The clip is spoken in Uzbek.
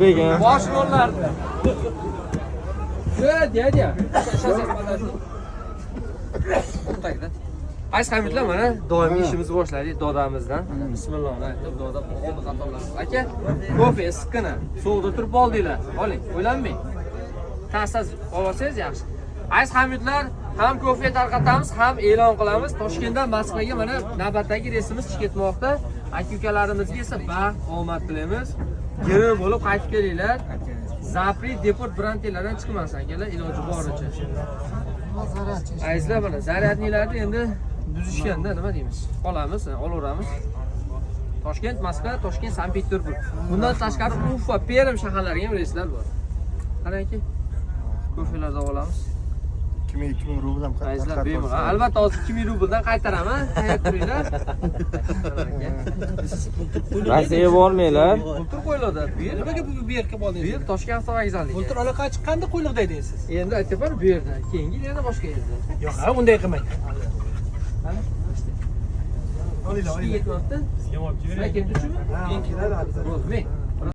Ekan. Bosh rollarda. Дядя, сейчас я подожду. Так, да? Aziz hamyurtlar, mana doimgi ishimizni boshladik dodamizdan. Bismillah aytib, doda oldi qatorlashdi. Aka, kofe issiqqina. Sovuqda turib oldinglar. Oling, o'ylanmang. Taz-taz olsangiz yaxshi. Aziz hamyurtlar, ham kofe tarqatamiz, ham e'lon qilamiz. Toshkentdan Moskvaga mana navbatdagi reysimiz chiqib ketmoqda. Aka ukalarimizga esa baxt, omad tilaymiz. Giroy bo'lib qaytib kelinglar. Запрет депорт birontalardan chiqmasin akalar, iloji boricha. Azizlar, mana зарядник larni endi buzishganda nima deymiz? Olamiz, olaveramiz. Toshkent, Moskva, Toshkent, Sankt Peterburg. Bundan tashqari Ufa, Perm shaharlariga ham reyslar bor. Qarang aka. Kofelarni olamiz. 2000 2000 rubl ham. Azizlar, bemalol. Albatta hozir 2000 rubldan qaytaraman. Tayyor turinglar. Rossiyaga bormanglar. Bultur qo'yiladi. Bu yer Nimaga bu yerga bu boldingiz? yer Toshkent avtovokzaliga. Bultur aloqa chiqqanda qo'yliqda edingiz siz. Endi aytyapman, bu yerda. Keyingi yil yana boshqa yerda. Yo'q, ha, unday qilmang. Qani? Olinglar, Ishga olinglar. yetmabdi. Sizlar ketuvchimi? Men keladi. Bo'ldi, men.